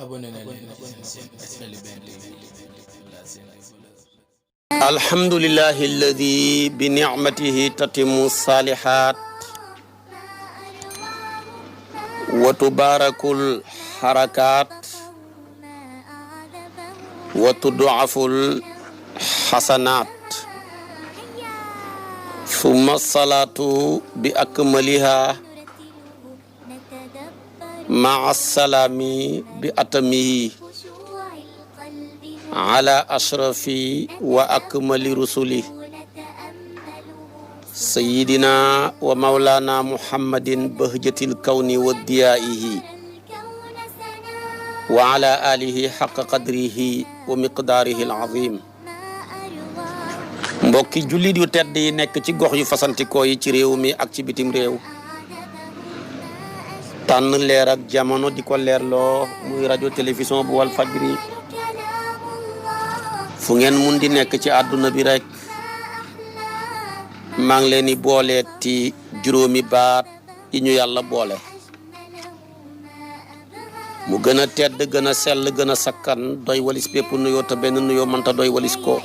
abonné na leen ci seen SLBN TV la seen alhamdulillahi alladi bi ni'matihi tatimu salihat wa tubarakul harakat wa tud'aful hasanat thumma salatu bi akmaliha ma'a salami bi atamihi ala ashrafi wa akmali rusuli sayyidina wa maulana muhammadin bahjatil kawni wa diyaihi wa ala alihi haqqa qadrihi wa miqdarihi al-azim. Mbokki jullit yu tedd yi nekk ci gox yu fasantikoo yi ci réew mi ak ci bitim réew, tànn leer ak jamono di ko leerloo muy rajo télévision bu wal fajri, fu ngeen mun di nekk ci àdduna bi rek maa ngi leen di booleeti juróomi baat yi ñu yàlla boole mu gën a tedd gën a sell gën a sakkan doy walis bépp nuyoo te benn nuyoo mënta doy walis ko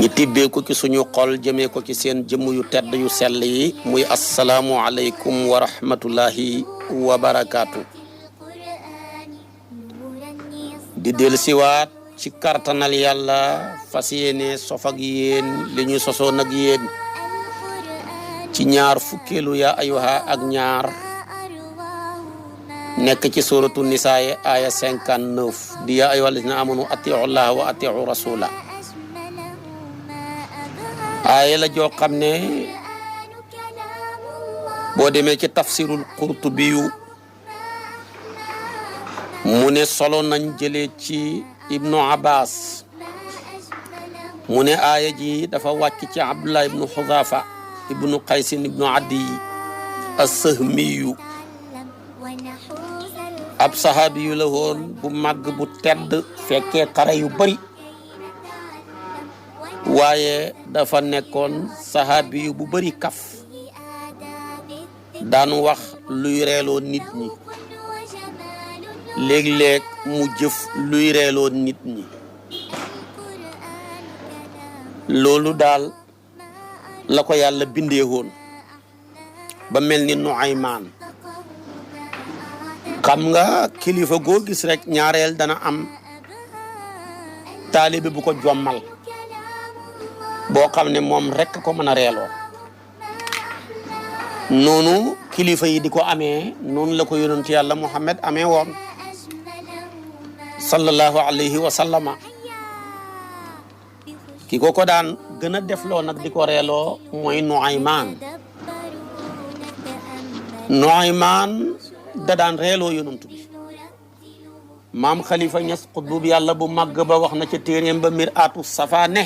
ñi tibbee ko ci suñu xol jëmee ko ci seen jëmm yu tedd yu sell yi muy asalaamu aleykum wa rahmatullahi wa barakaatu. di del siwaat ci kartanal yàlla fas yéene sof ak yéen li ñu sosoon ak yéen ci ñaar fukkeelu ya ayuha ak ñaar nekk ci suratu nisaa aya 59 di ya ayuha allazina amanu atiu llaha wa atiu rasula. aaya la joo xam ne boo demee ci tafsirul qurtubi yu mu ne solo nañ jëlee ci ibnu abbas mu ne aaya ji dafa wàcc ci abdullah ibnu xudaafa ibnu qaysin ibnu adi as-sahmiyu ab sahabi yu la woon bu màgg bu tedd fekkee xare yu bari waaye dafa nekkoon sahabi yu bu bari kaf daan wax luy reeloo nit ñi léeg-léeg mu jëf luy reeloo nit ñi. loolu daal la ko yàlla bindee woon ba mel ni Nuaymaan. xam nga kilifa goo gis rek ñaareel dana am taalibe bu ko jommal boo xam ne moom rek ko mën a reeloo. noonu kilifa yi di ko amee noonu la ko yonent yàlla Muhammad amee woon sallallahu alayhi wa sallama. ki ko daan gën a defloo nag di ko reeloo mooy Nuaymaan. Nuaymaan da daan reeloo yonent bi. maam Khalifa Ñas xutbu bi yàlla bu màgg ba wax na ca téeréem ba Mir'atu Safa ne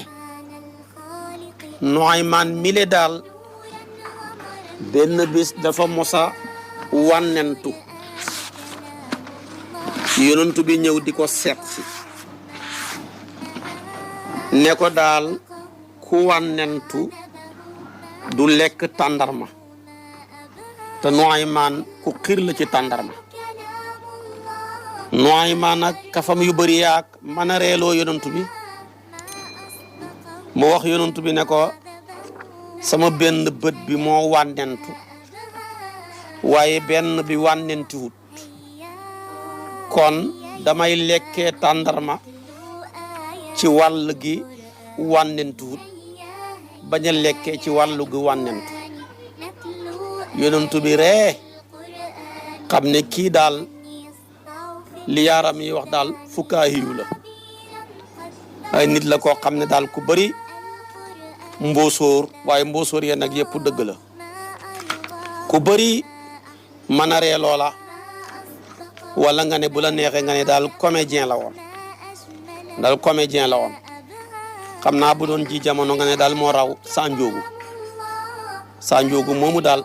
Nuaymaan mile daal benn bis dafa mosa wànnentu yonentu bi ñëw di ko seet si ne ko daal ku wànnentu du lekk tàndarma te Nuaymaan ku xir la ci tàndarma. Nuaymaan ak kafam yu bëri yaak mën a reeloo yonentu bi mu wax yonentu bi ne ko sama benn bët bi moo wànnentu waaye benn bi wànnentiwut kon damay lekkee tàndarma ci wàll gi wànnentiwut bañ a lekkee ci wàllu gi wànnentu. yonentu bi ree xam ne kii daal li yaaram yi wax daal fukaahiyu la ay nit la koo xam ne daal ku bari mboosóor waaye mboosóor yee nag yëpp dëgg la ku bari mën a ree loola wala nga ne bu la neexee nga ne daal comédien la woon xam naa bu doon ji jamono nga ne daal moo raw Sanjoogu moomu daal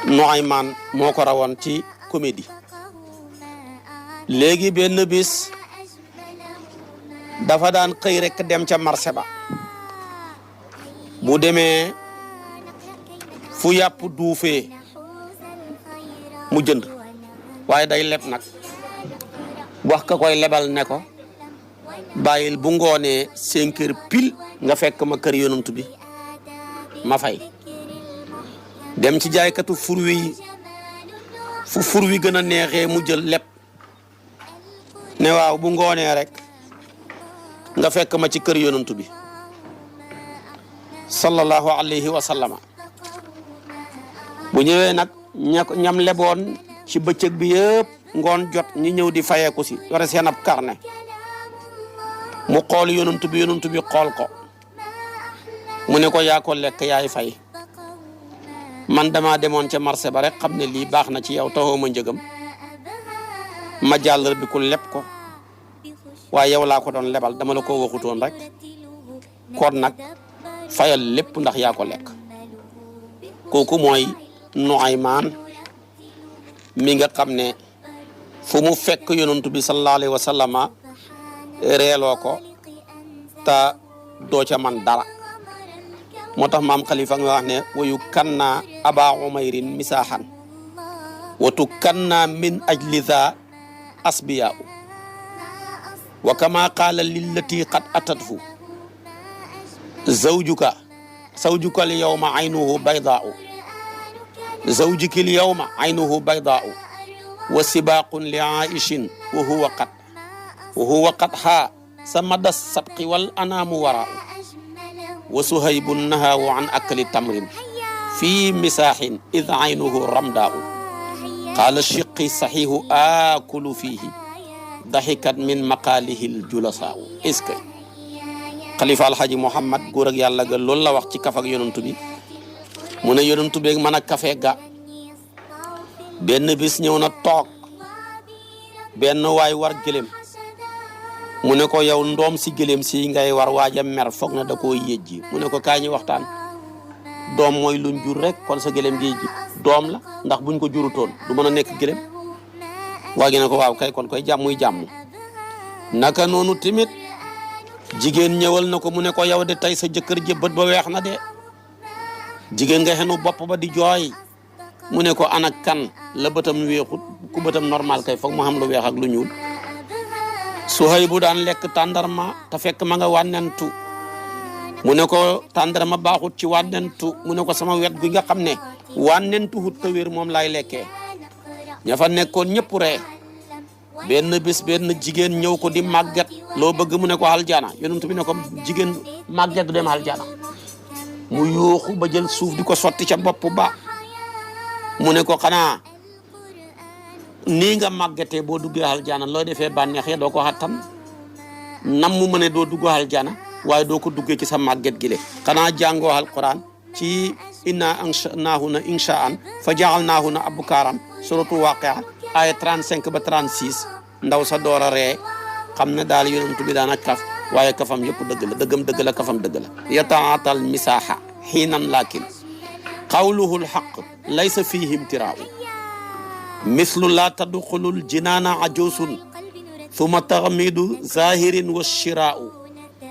Nuaymaan moo ko rawoon ci comédie. léegi benn bis dafa daan xëy rek dem ca marché ba bu demee fu yàpp duufee mu jënd waaye day leb nag wax ka koy lebal ne ko bàyyil bu ngoonee 5 heures pile nga fekk ma kër yonent bi ma fay dem ci jaaykatu fur wi fu fur wi gën a neexee mu jël leb ne waaw bu ngoonee rek nga fekk ma ci kër yonent bi sallallahu alayhi wa sallama bu ñëwee nag ñam leboon ci bëccëg bi yëpp ngoon jot ñi ñëw di fayeeku si yore seen ab carnet mu xool yonent bi xool ko mu ne ko yaa ko lekk yaay fay man dama demoon ca marché ba rek xam ne lii baax na ci yow taxoo ma njëgam ma jàllar bi ku leb ko waaye yow laa ko doon lebal dama la ko waxutoon rek kon nag fayal lépp ndax yaa ko lekk kooku mooy Nuaymaan mi nga xam ne fu mu fekk yonent bi sallallahu alayhi wa sallama reeloo ko ta doo ca man dara moo tax maam Khalifa nga wax ne wayu kanna aba umayrin misaaxan watu kanna min ajli za asbiyaa wa kama qaala lillati qad atathu zawjuka al yawma aynuhu baydaa'u zawjuki al yawma aynuhu baydaa'u wa sibaaqun li aishin wa huwa qad haa samada sabqi wal anaamu waraa'u wa suhaybun nahaahu an akli tamrin fi misaahin id aynuhu ramdaa'u qaala shiqqi saxiihu aakulu fiihi daxikat min maqaalihi l julasaa'u est-ce que xalifa alxaji Muhammad góor ak yàlla ga loolu la wax ci kaf ak yonantu bi mu ne yonantu beeg mën a kafe ga benn bis ñëw na toog benn waay war gëlëm mu ne ko yow ndoom si gëlëm si ngay war waaja mer foog na da koo yëjji mu ne ko kaay ñu waxtaan doom mooy luñ jur rek kon sa gëlëm gi doom la ndax buñ ko jurutoon du mën a nekk gëlëm waa gi ne ko waaw kay kon koy jàmmuy jàmm naka noonu tamit jigéen ñëwal na ko mu ne ko yow de tey sa jëkkër ji bët ba weex na de jigéen nga xenu bopp ba di jooy mu ne ko ana kan la bëtam weexut ku bëtam normal kay foog mu xam lu weex ak lu ñuul Suhaybu daan lekk tàndarma te fekk ma nga wànnentu mu ne ko tàndarma baaxut ci wànnentu mu ne ko sama wet gi nga xam ne wànnentu hut te wér moom laay lekkee ña fa nekkoon ñëpp ree benn bis benn jigéen ñëw ko di màgget loo bëgg mu ne ko aljana yonent bi ne ko jigéen màgget du dem aljana mu yuuxu ba jël suuf di ko sotti ca bopp ba mu ne ko xanaa nii nga màggetee boo duggee aljana loo defee bànneex ya doo ko xattan nam mu mëne doo dugg aljana waaye doo ko duggee ci sa màgget gi le xanaa jàngoo alquran ci inna ansha'naahunna insha'an fa ja'alnaahunna abkaaran suratu Waaqia aya 35 ba 36 ndaw sa door a ree xam ne daal yonent bi daana kaf waaye kafam yëpp dëgg la dëggam dëgg la kafam dëgg la yata'atal misaaha xiinan laakin qawluhu alxaq laysa fihi imtiraa'u mislu laa tadxulul jinaana ajuusun thumma taxmidu zahirin wa shiraa'u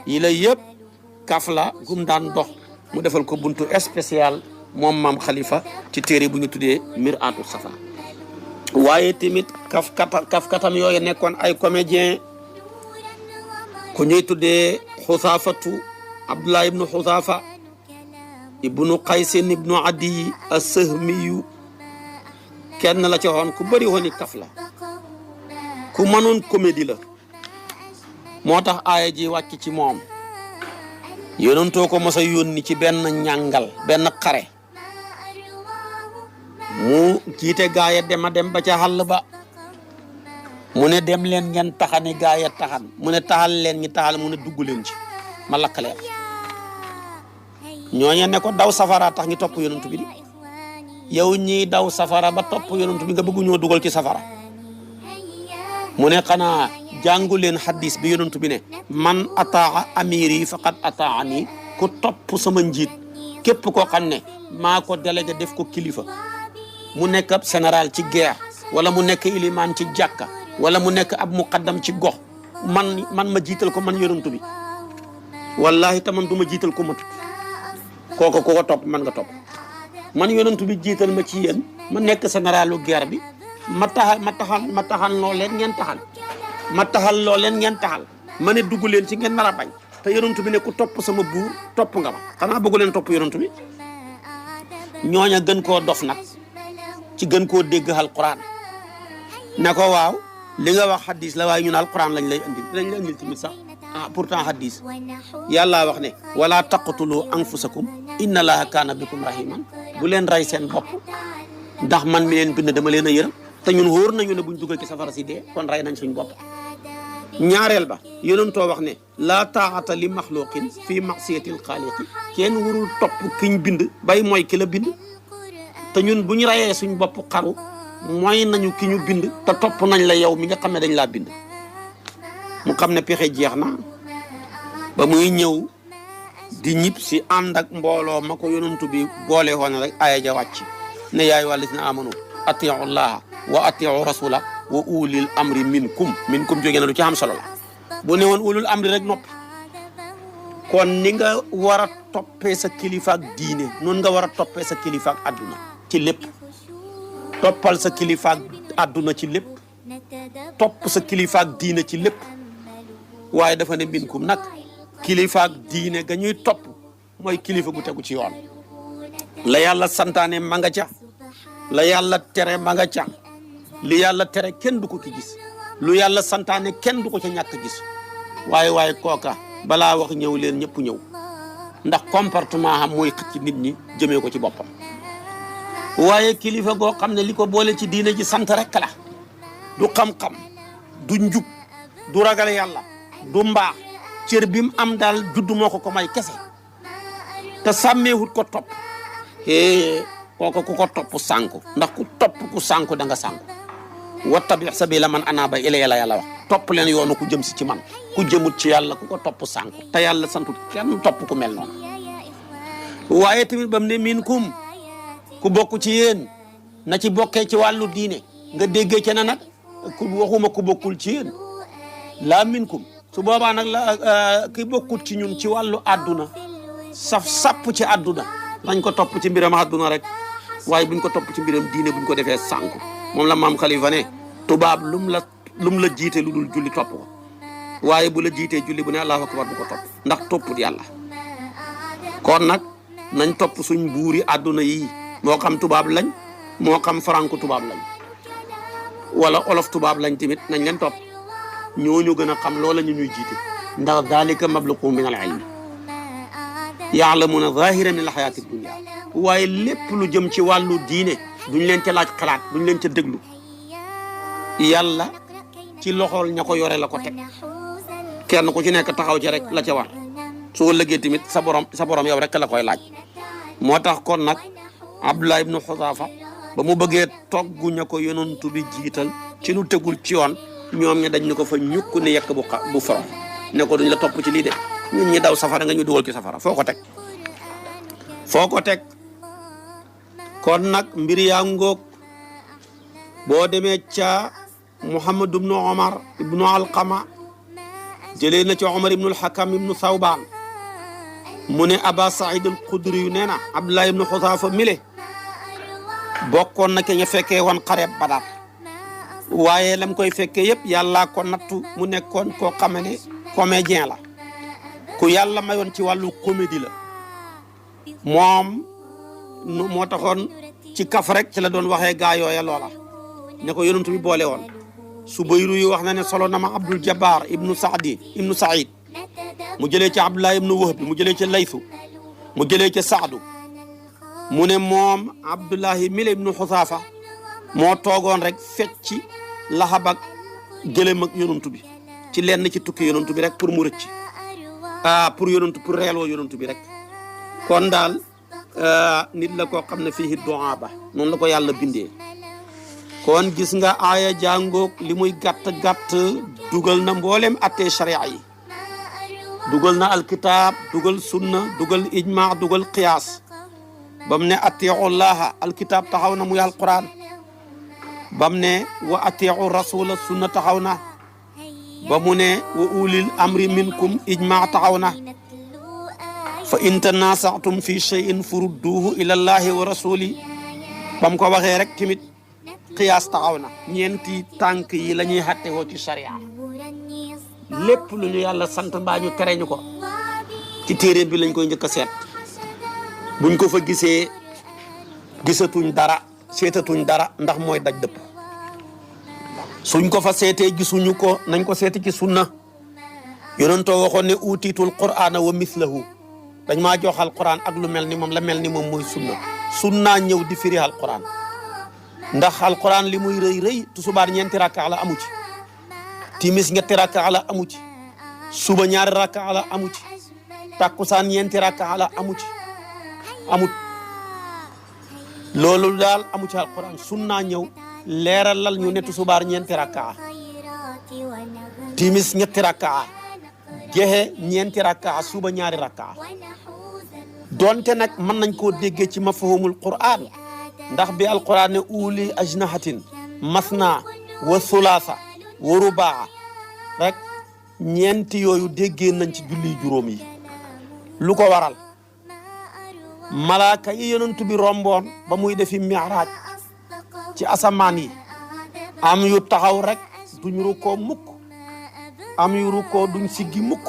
yi la yëpp kaf la gum daan dox mu defal ko buntu spécial moom maam Khalifa ci téere bu ñu tuddee Mir'aatu Safa waaye tamit kafkatam yooyu nekkoon ay comédien ku ñuy tuddee Xusaafatu Abdullah ibnu Xusaafa ibnu Qaysin ibnu Adi as-Sahmiyu kenn la ci waxoon ku bëri woon kaf la ku mënoon comédie la moo tax aaya ji wàcc ci moom yonentoo ko mos a yónni ci benn ñàngal benn xare mu jiite gaaya dem ba ca xàll ba mu ne dem leen ngeen taxani gaaya taxan mu ne taxal leen ñi taxal mu ne dugg leen ci ma lakk leen ñooñe ne ko daw safara tax ngi topp yonent bi yow ñii daw safara ba topp yonent bi nga bëgg ñoo dugal ci safara mu ne xanaa jàngu leen xadis bi yonent bi ne man ataa amiri faqad ataani ku topp sama njiit képp koo xam ne maa ko délégué def ko kilifa mu nekk ab général ci guerre wala mu nekk ilimaan ci jàkka wala mu nekk ab muqaddam ci gox man ma jiital ko man yonent bi wallahi te man du ma jiital ko matut kooku ku ko topp man nga topp man yonent bi jiital ma ci yéen ma nekk généralu guerre bi ma taxal loo leen ngeen taxal ma taxal loo leen ngeen taxal ma ne dugg leen ci ngeen nar a bañ te yonent bi ne ku topp sama buur topp nga ma xanaa bëggu leen topp yonent bi ñooña gën koo dof nag ci gën koo dégg alquran ne ko waaw li nga wax hadis la waaye ñun alquran lañ lay andil tamit sax pourtant hadis yàlla wax ne wala taqtulu anfusakum inna allaha kaana bikum rahiman bu leen rey seen bopp ndax man mi leen bind dama leen a yërëm te ñun wóor nañu ne buñ dugal ci safara si dee kon rey nañ suñ bopp ñaareel ba yonentoo wax ne laa taa'ata li maxluqin fii ma'siyatil xaaliqi kenn warul topp kiñ bind bay mooy ki la bind te ñun bu ñu rayee suñ bopp xaru mooy nañu ki ñu bind te topp nañ la yow mi nga xam ne dañ laa bind mu xam ne pexe jeex na ba muy ñëw di ñib si ànd ak mbooloo ma ko yonantu bi boole woon rek aaya ja wàcc ne yaay wallazina amanu atiu llaha wa atiu rasula wa ulil amri minkum jóge na lu ci am solo la bu ne woon ulul amri rek noppi kon ni nga war a toppee sa kilifa ak diine noonu nga war a toppee sa kilifa ak adduna ci lépp toppal sa kilifa ak adduna ci lépp topp sa kilifa ak diine ci lépp waaye dafa ne minkum nag kilifa ak diine ga ñuy topp mooy kilifa gu tegu ci yoon la yàlla santaane ma nga ca la yàlla tere ma nga ca li yàlla tere kenn du ko ci gis lu yàlla santaane kenn du ko ca ñàkk gis waaye kooka balaa wax ñëw leen ñëpp ñëw ndax comportement am mooy xëcc nit ñi jëmee ko ci boppam waaye kilifa goo xam ne li ko boole ci diine ji sant rek la du xam-xam du njub du ragal yàlla du mbaax cër bi mu am daal juddu moo ko may kese te sàmmeewut ko topp kooka ku ko topp sànku ndax ku topp ku sànku da nga sànku wattabi sabila man anaba ilayya la yàlla wax topp leen yoonu ku jëm si ci man ku jëmut ci yàlla ku ko topp sànku te yàlla santut kenn topp ku mel noonu waaye tamit bam ne minkum ku bokk ci yéen na ci bokkee ci wàllu diine nga déggee ci na nag ku waxuma ku bokkul ci yéen laa minkum su boobaa nag la ki bokkul ci ñun ci wàllu àdduna sapp ci àdduna nañ ko topp ci mbiram àdduna rek waaye buñ ko topp ci mbiram diine buñ ko defee sànku moom la maam Khalifa ne tubaab lum la jiite lu dul julli topp ko waaye bu la jiitee julli bu ne allahu akbar bu ko topp ndax topput yàlla kon nag nañ topp suñ buuri àdduna yi moo xam tubaab lañ moo xam franco tubaab lañ wala olof tubaab lañ tamit nañ leen topp ñooñu gën a xam loola ñu ñuy jiite ndax dalika mablughum min al ilmi ya'lamuna zahiran min al hayati dunya waaye lépp lu jëm ci wàllu diine duñ leen ca laaj xalaat duñ leen ca déglu yàlla ci loxol ña ko yore la ko teg kenn ku ci nekk taxaw ci rek la ca war soo lëggee tamit sa borom yow rek la koy laaj moo tax kon nag Abdullah ibnu Xudaafa ba mu bëggee toggu ña ko yonantu bi jiital ci lu tegul ci yoon ñoom ñi dañ ne ko fa ñukk ne yekk bu forox ne ko duñ la topp ci lii de ñun ñi daw safara nga ñu dugal ci safara foo ko teg kon nag mbir yaa ngoog boo demee ca Muhammad ibnu Omar ibnu Alqama jëlee na ci Omar ibnu Alxakam ibnu Thawbaan mu ne Aba Saïd al-Xudri yu nee na Abdullah ibnu Xudaafa mile bokkoon na ke ña fekkee woon xare Badar waaye lam koy fekkee yëpp yàlla ko nattu mu nekkoon koo xam ne comédien la ku yàlla mayoon ci wàllu comédie la moom moo taxoon ci kaf rek ci la doon waxee gaa yooya loola ne ko yonent bi boole woon Subayru yu wax na ne solo na ma Abdul Jabbar ibnu Saïd mu jëlee ci Abdullah ibnu Wahb mu jëlee ci Laysu mu jëlee ci Saadu mu ne moom Abdullahi mile ibnu Xusaafa moo toogoon rek fecci laxab ak gëlëm ak yonantu bi ci lenn ci tukki yonantu bi rek pour mu rëcc pour reeloo yonantu bi rek kon daal nit la koo xam ne fii doa ba noonu la ko yàlla bindee kon gis nga aaya jàngoog li muy gàtt dugal na mboolem attee sharia yi dugal na alkitab dugal sunna dugal ijma dugal qiyaas bam ne atiu llaha alkitab taxaw na muy alquran bam ne wa atiu rasula sunna taxaw na ba mu ne wa ulil amri minkum ijma taxaw na fa in tanasatum fi shay'in furudduhu ila llahi wa rasuli bam ko waxee rek tamit qiyaas taxaw na ñeenti tànk yi la ñuy xatte woo ci sharia lépp lu ñu yàlla sant mbaa ñu tere ñu ko ci téere bi lañ koy njëkk a seet buñ ko fa gisee gisatuñ dara seetatuñ dara ndax mooy daj dëpp suñ ko fa seetee gisuñu ko nañ ko seeti ci sunna yonentoo waxoon ne utiitul qur'ana wa mislahu dañ maa jox alquran ak lu mel ni moom la mel ni moom mooy sunna ñëw di firi alquran ndax alquran li muy rëy rëy tusubaar ñeenti rakka la amu ci timis ñetti rakka la amu ci suba ñaari rakka la amu ci takkusaan ñeenti rakka la amu ci amut loolu daal amu ci alquran sunna ñëw leeralal ñu ne tusubaar ñeenti rakka timis ñetti rakka gexe ñeenti rakka suba ñaari rakka donte nag mën nañ koo déggee ci mafhumul quran ndax bi alquran ne uli ajnahatin masna wa sulaasa wa rubaa rek ñeenti yooyu déggee nañ ci julli juróom yi lu ko waral malaaka yi yonent bi romboon ba muy defi mi'raaj ci asamaan yi am yu taxaw rek duñ rukkoo mukk am yu rukkoo duñ siggi mukk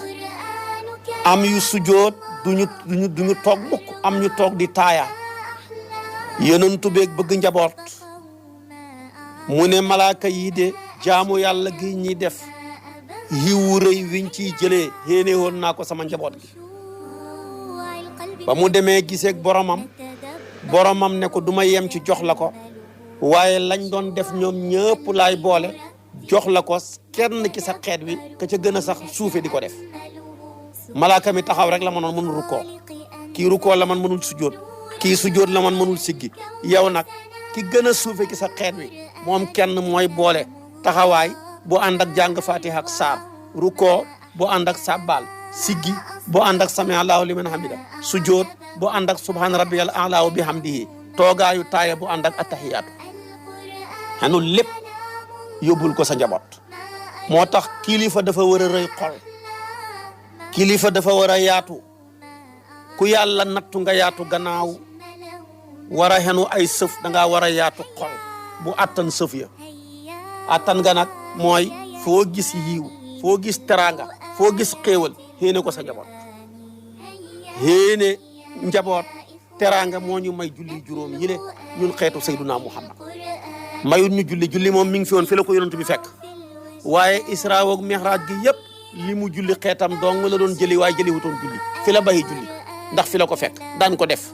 am yu sujoot duñu toog mukk am ñu toog di taaya yonent bi bëgg njaboot mu ne malaaka yi de jaamu yàlla gi ñi def yiwu rëy wiñ ciy jëlee yéene woon naa ko sama njaboot gi ba mu demee giseeg boromam ne ko du ma yem ci jox la ko waaye lañ doon def ñoom ñëpp laay boole jox la ko kenn ci sa xeet wi ka ca gën a sax suufe di ko def malaaka mi taxaw rek la mënoon mënul rukkoo kii rukkoo la man mënul sujjóot kii sujjóot la man mënul siggi yow nag ki gën a suufe ci sa xeet wi moom kenn mooy boole taxawaay bu ànd ak jàng fatiha ak saar rukkoo bu ànd ak sabbal siggi bu ànd ak sami allahu liman hamida sujjóot bu ànd ak subhana rabbiyal a'la wa bihamdihi toogaayu taaya bu ànd ak attahiyaatu xanu lépp yóbbul ko sa njaboot moo tax kilifa dafa war a rëy xol kilifa dafa war a yaatu ku yàlla nattu nga yaatu gannaaw war a xenu ay sëf dangaa war a yaatu xol bu attan sëf ya attan nga nag mooy foo gis yiw foo gis teraanga foo gis xéewal xéene ko sa njaboot xéene njaboot teraanga moo ñu may julli juróom yile ñun xeetu sayduna muhammad mayut ñu julli moom mi ngi fi woon fi la ko yonent bi fekk waaye isra ak mi'raj gi yëpp li mu julli xeetam dong la doon jëli waaye jëli wutoon julli fi la bàyyi julli ndax fi la ko fekk daan ko def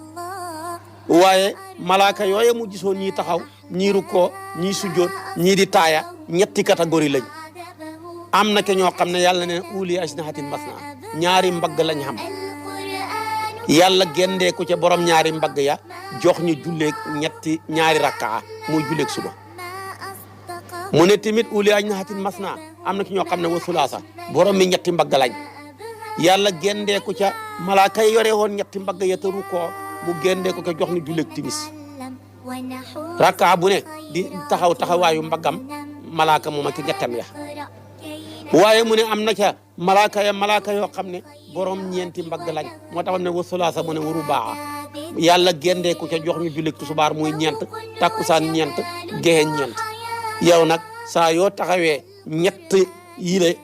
waaye malaaka yooye mu gisoon ñii taxaw ñii rukkoo ñii sujjóot ñii di taaya ñetti catégorie lañ am na ke ñoo xam ne yàlla ne uli ajnahatin masna ñaari mbagg lañ xam yàlla gendee ko ca borom ñaari mbagg ya jox ñu julleeg ñaari rakkaa muy julleeg suba mu ne tamit uli ajnahatin masna am na ci ñoo xam ne wa sulaasa borom mi ñetti mbagg lañ yàlla gendee ko ca malaaka yi yore woon ñetti mbagg ya te rukkoo mu gendee ko ca jox ñu julleeg timis rakkaa bu ne di taxawaayu mbaggam malaaka moom ak ñettam ya waaye mu ne am na ca malaaka yoo xam ne borom ñeenti mbagg lañ moo tax ne wa sulaasa mu ne wa rubaa yàlla gendee ko ca jox ñu julleeg tusubaar muy ñeent takkusaan ñeent gexe ñeent yow nag saa yoo taxawee ñett yile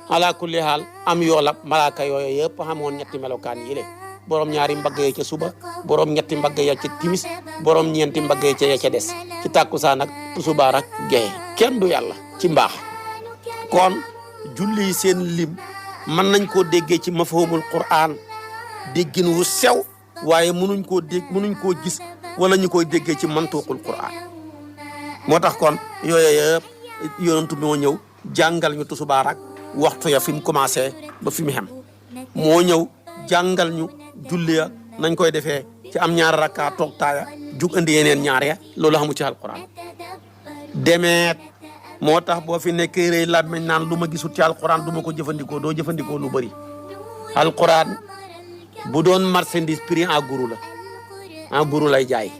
ala kulli haal am yoolab malaaka yooyu yëpp xamoon ñetti melokaan yile borom ñaari mbagg ya ca suba borom ñetti mbagg ya ca timis borom ñeenti mbagg ya ca des ci takkusaan ak tusubaar ak gexe kenn du yàlla ci mbaax kon julli seen lim mën nañ koo déggee ci mafhumul Qur'an déggin wu sew waaye mënuñ koo gis wala ñu koy déggee ci mantuqul Qur'an moo tax kon yooyu yëpp yonent bi moo ñëw jàngal ñu tusubaar ak waxtu ya fi mu commencé ba fi mu xem moo ñëw jàngal ñu julli ya nañ koy defee ci am ñaar rakka toog taaya jug indi yeneen ñaar ya loolu xamu ci alquran demeet moo tax boo fi nekkee rëy làmmiñ naan lu ma gisul ci alquran du ma ko jëfandikoo doo jëfandikoo lu bëri alquran bu doon marchandise prix en gros lay jaay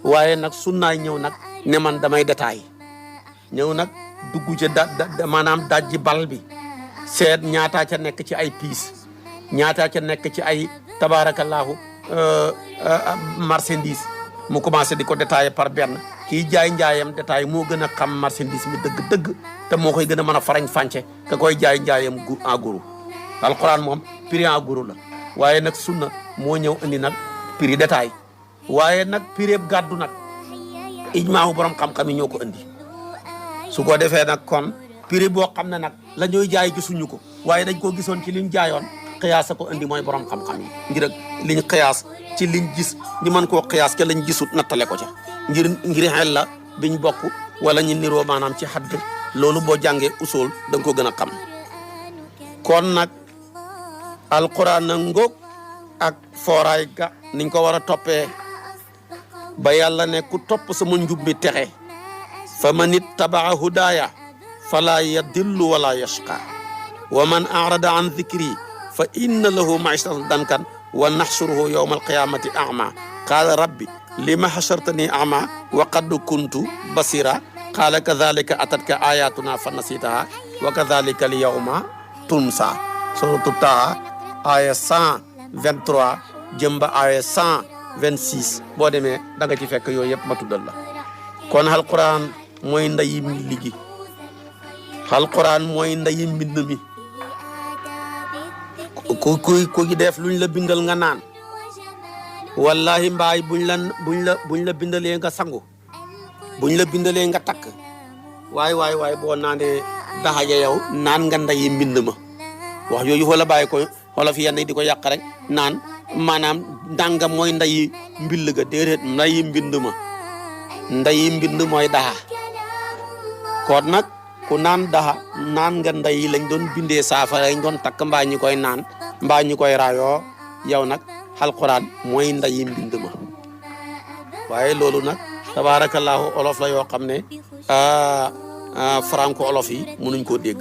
waaye nag sunnaay ñëw nag ne man damay détail ñëw nag dugg ci maanaam dajji bal bi seet ñaataa ca nekk ci ay piis ñaataa ca nekk ci ay tabaarakallaahu marchandise mu commencé di ko détaillé par benn kii jaay njaayam détail moo gën a xam marchandise mi dëgg-dëgg te moo koy gën a mën a farañ fànce ka koy jaay njaayam en gros. alquran moom prix en gros la waaye nag sunna moo ñëw indi nag prix détail waaye nag prix gàddu nag ijmaahu borom xam-xam yi ñoo ko indi su ko defee nag kon prix boo xam ne nag la ñuy jaay gisuñu ko waaye dañ koo gisoon ci liñ jaayoon xiyaas a ko indi mooy borom xam-xam yi ngir liñ xiyaas ci liñ gis ñu mën koo xiyaas ca lañ gisut nattale ko ca ngir xel la biñ bokk wala ñu niroo maanaam ci xadd loolu boo jàngee usul da nga ko gën a xam kon nag alquran na ngóog ak fooraay ga niñ ko war a toppee ba yàlla ne ku topp sama njub mi texe fa man ittabaa hudaaya fala yadillu wala yashqa wa man arada an dhikri fa inna lahu maishatan dankan wa naxsuruhu yawma alqiyamati a'ma qaala rabbi lima hashartani a'ma wa qad kuntu basira qaala kadhalika atatka ayatuna fa nasitaha wa kadhalika al yawma tunsa suratu Taha aya 123 jëmba aya 126 boo demee da nga ci fekk yooyu yëpp ma tuddal la kon alquran mooy ndayi mbind gi alquran mooy ndayi mbind mi ku def luñ la bindal nga naan wallahi mbaay buñ la bindalee nga sangu buñ la bindalee nga takk waay boo naanee daxaja yow naan nga ndayi mbind ma wax yooyu xoola bàyyi ko xoola fi yenn di ko yàq rek naan maanaam ndàngam mooy ndayi mbill ga déedéet ndayi mbind ma ndayi mbind mooy daxa kon nag ku naan daxa naan nga ndayi lañ doon bindee saafara lañ doon takk mbaa ñi koy naan mbaa ñi koy raayoo yow nag alquran mooy ndayi mbind ma waaye loolu nag tabaarakallaahu olof la yoo xam ne franco olof yi mënuñ koo dégg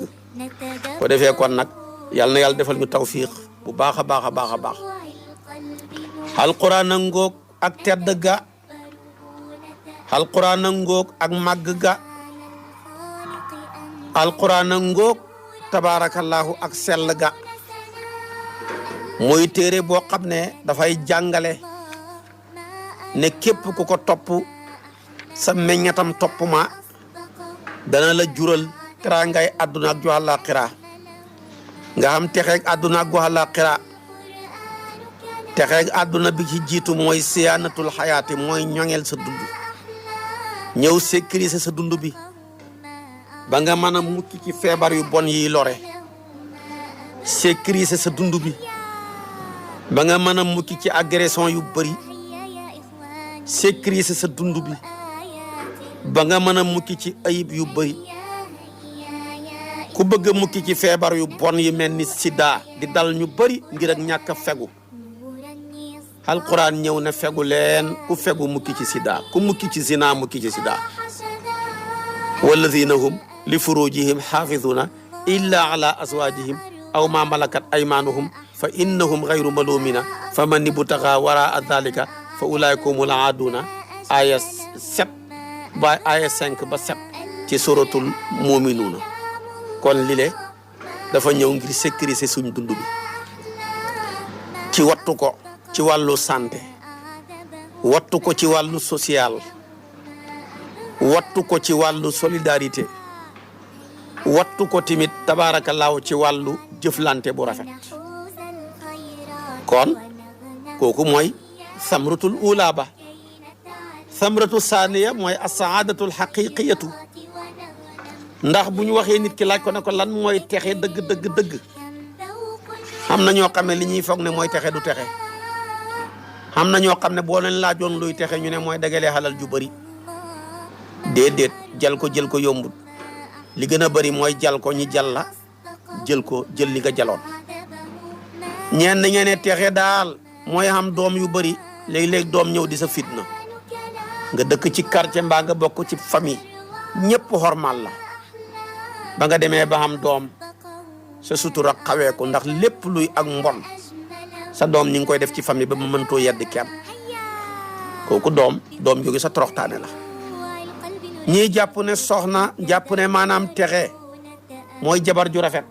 ko defee kon nag yàlla na yàlla defal ñu tawfiq bu baax a baax a baax a baax alquran a ngoog ak tedd ga alquran a ngoog ak màgg ga alquran a ngoog tabaarakallaahu ak sell ga mooy téere boo xam ne dafay jàngale ne képp ku ko topp sa meññatam topp ma dana la jural teraangay àdduna ak ju àllaaxira nga xam texeeg àdduna ak gu àllaaxira texeeg àdduna bi ci jiitu mooy siyaanatul xayaati mooy ñoŋel sa dund ñëw sécuriser sa dund bi ba nga mën a mucc ci feebar yu bon yi lore sécuriser sa dund bi ba nga mën a mucc ci agression yu bëri sécuriser sa dund bi ba nga mën a mucc ci ayib yu bëri ku bëgg a mucc ci feebar yu bon yi mel ni sida di dal ñu bëri ngir ak ñàkk a fegu alquran ñëw na fegu leen ku fegu mucc ci sida ku mucc ci zina mucc ci sida walladina hum li furujihim xaafiduna illa ala azwajihim aw ma malakat aymanuhum fa innahum gayru malumina fa man ibtaga wara dhalika fa ulaika humul aaduna aya 7 ba aya 5 ba 7 ci suratul muminuuna kon lile dafa ñëw ngir sécuriser suñ dund bi ci wattu ko ci wàllu santé wattu ko ci wàllu social wattu ko ci wàllu solidarité wattu ko timit tabaarakallaahu ci wàllu jëflante bu rafet kon kooku mooy samratul ula ba samratu saaniya mooy asaadatul xaqiqiyatu ndax bu ñu waxee nit ki laaj ko ne ko lan mooy texe dëgg dëgg dëgg xam na ñoo xam ne li ñuy foog ne mooy texe du texe xam na ñoo xam ne boo leen laajoon luy texe ñu ne mooy dagalee xalal ju bëri déedéet jël ko yombul li gën a bëri mooy jal ko ñi jal la jël li nga jaloon ñeen ne texe daal mooy xam doom yu bëri léeg-léeg doom ñëw di sa fitna nga dëkk ci quartier mbaa nga bokk ci famille ñëpp xormal la ba nga demee ba xam doom sa sutura xawee ko ndax lépp luy ak mbon sa doom ñi ngi koy def ci famille ba mu mëntoo yedd kenn kooku doom jóge sa toroxtaane la ñii jàpp ne soxna jàpp ne maanaam texe mooy jabar ju rafet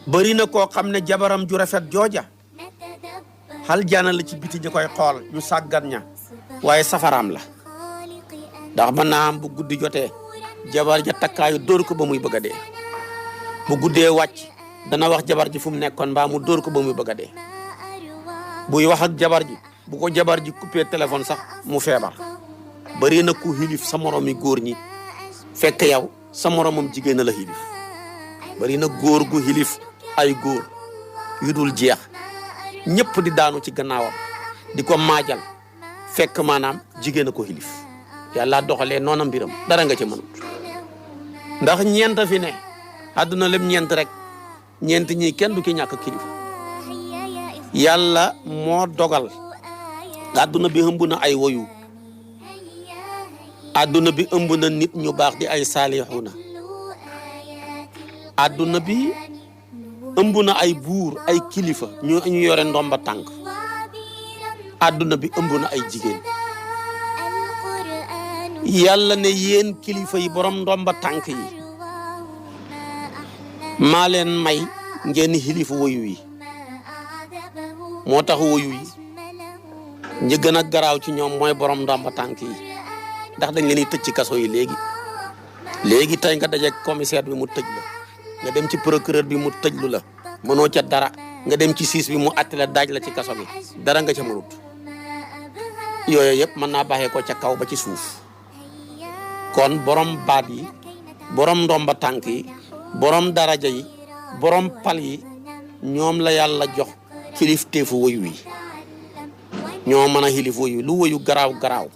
bëri na koo xam ne jabaram ju rafet jooja xal jaana la ci biti ñi koy xool ñu sàggan ña waaye safaraam la ndax mën naa am bu guddi jotee jabar ja takkaayu dóor ko ba muy bëgg a dee bu guddee wàcc dana wax jabar ji fu mu nekkoon mbaa mu dóor ko ba muy bëgg a dee buy wax ak jabar ji bu ko jabar ji coupé téléphone sax mu feebar bari na ku xilif sa morom yi góor ñi fekk yow sa moromam jigéen la xilif bari na góor gu xilif ay góor yu dul jeex ñëpp di daanu ci gannaawam di ko maajal fekk maanaam jigéen a ko xilif yàlla doxalee noona mbiram dara nga ci mënut ndax ñeent fi ne àdduna lépp ñeent rek ñeent ñi kenn du ki ñàkk kilifa yàlla moo dogal àdduna bi ëmb na ay woyu àdduna bi ëmb na nit ñu baax di ay saalixuuna àdduna bi ëmb na ay buur ay kilifa ñu yore ndomba tànk àdduna bi ëmb na ay jigéen yàlla ne yéen kilifa yi borom ndomba tànk yi maa leen may ngeen xilif woyu yi moo tax woyu yi ñi gën a garaaw ci ñoom mooy borom ndomba tànk yi ndax dañ leen di tëj ci kaso yi léegi tey nga dajeeg commissaire bi mu tëj la nga dem ci procureur bi mu tëjlu la mënoo ca dara nga dem ci siis bi mu àtte la daaj la ci kaso bi dara nga ca mënut yooyu yëpp mën naa baaxee ko ca kaw ba ci suuf kon borom baat yi borom ndomba tànk yi borom daraja yi borom pal yi ñoom la yàlla jox kilifteefu woyu yi ñoo mën a xilif woyu lu woyu garaaw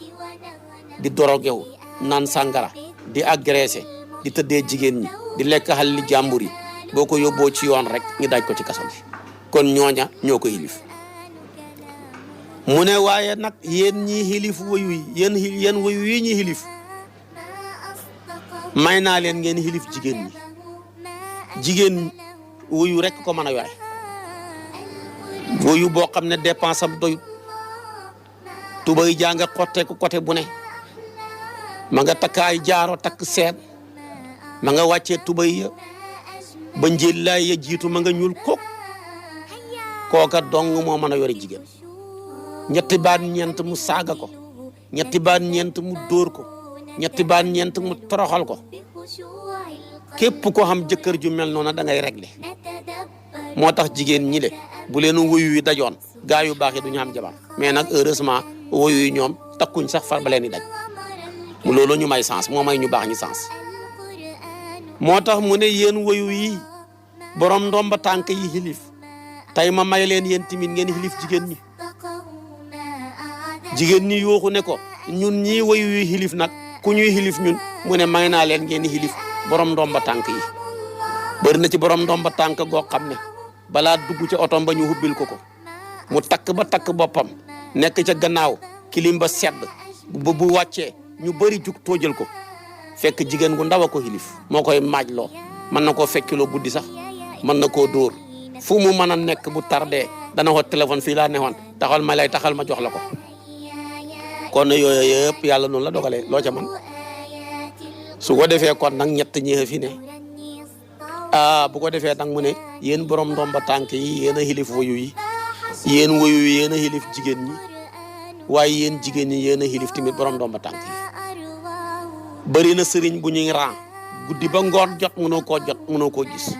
di dorogew naan sàngara di agressé di tëddee jigéen ñi di lekk xal li jàmbur yi boo ko yóbboo ci yoon rek ñu daaj ko ci kaso bi kon ñooña ñoo ko xilif mu ne waaye nag yéen ñi xilif woyu yi yéen woyu yi ñi xilif may naa leen ngeen xilif jigéen woyu rek ko mën a yore woyu boo xam ne dépense am doyut tubay jaa nga xotteeku côté bu ne ma nga takk ay jaaro takk seet ma nga wàccee tubay ya ba njëllaay ya jiitu ma nga ñuul kooka dong moo mën a yore jigéen ñetti baat ñeent mu saaga ko ñetti baat ñeent mu dóor ko ñetti baat ñeent mu toroxal ko képp ko xam jëkkër ju mel noonu da ngay régler moo tax jigéen ñi le bu leen woyu yi dajoon gaa yu baax yi du ñu am jabar mais nag heureusement woyu yi ñoom takkuñ sax far ba leen di daj mu loolu ñu may sens moo may ñu baax ñi sens moo tax mu ne yéen woyu yi borom ndomba tànk yi xilif tey ma may leen yéen timit ngeen xilif jigéen ñi yooxu ne ko ñun ñii woyu yi xilif nag ku ñuy xilif ñun mu ne may naa leen ngeen xilif borom ndomba tànk yi bëri na ci borom ndomba tànk goo xam ne balaa dugg ca otom ba ñu hubbil ko mu takk ba takk boppam nekk ca gannaaw kilim ba sedd bu wàccee ñu bëri jug toojal ko fekk jigéen gu ndaw a ko xilif moo koy maajloo mën na koo fekkiloo guddi sax mën na koo dóor fu mu mën a nekk bu tardé dana ko téléphone fii laa newoon taxal ma jox la ko kon yooyu yëpp yàlla noonu la dogalee loo ca man su ko defee kon nag ñett ñi fi ne bu ko defee nag mu ne yéen borom ndomba tànk yi yéen a xilif woyu yi yéen woyu yi yéen a xilif jigéen ñi waaye yéen jigéen ñi yéen a xilif tamit borom ndomba tànk yi bëri na sëriñ bu ñuy ran guddi ba ngoon jot mënoo koo gis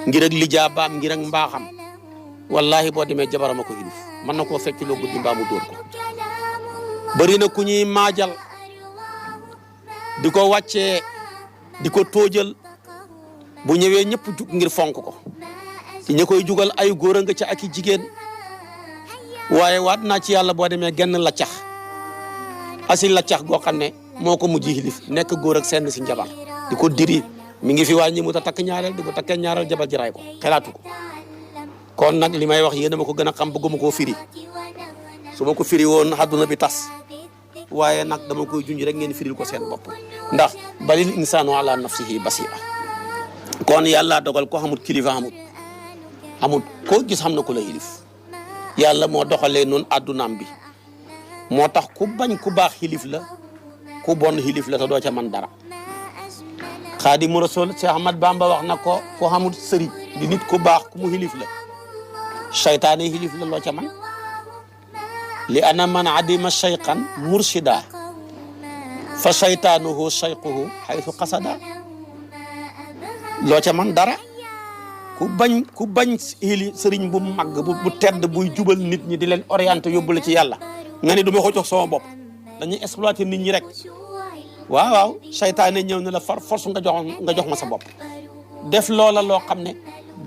ngir ak lijaabaam ngir ak mbaaxam wallahi boo demee jabarama ko xilif mën na koo fekk loo guddi mbaa mu dóor ko bëri na ku ñuy maajal di ko wàccee di ko tóojal bu ñëwee ñëpp jug ngir fonk ko ci ñi koy jugal ay góor a nga ca ak i jigéen waaye waat naa ci yàlla boo demee genn laccax asi laccax goo xam ne moo ko mujj xilif nekk góor ak senn si njabar di ko diri mi ngi fi waa ñi mu ta takk ñaareel di ko takkee ñaareel jabar ji ray ko xelaatu ko kon nag li may wax yéen a ma ko gën a xam bëgguma koo firi su ma ko firi woon àdduna bi tas waaye nag dama koy junj rek ngeen firil ko seen bopp ndax balil insaanu ala nafsihi basira kon yàlla dogal ko xamut kilifa xamut koo gis xam na ku la yilif yàlla moo doxalee noonu addunaam bi moo tax ku bañ ku baax xilif la ku bon xilif la te doo ca man dara Xaadimu Rasuul Cheikh Ahmad Bamba wax na ko ku xamut sëriñ di nit ku baax ku mu xilif la seytaane xilif la loo ca man li ana man adima shayqan murshida fa saytaanuhu sayquhu xaytu qasada loo ca man dara. ku bañ sëriñ bu mag bu tedd buy jubal nit ñi di leen orienté yóbbu la ci yàlla nga ne du ma ko jox sama bopp dañuy exploiter nit ñi rek. waaw saytaane ñëw ne la far force nga jox ma sa bopp def loola loo xam ne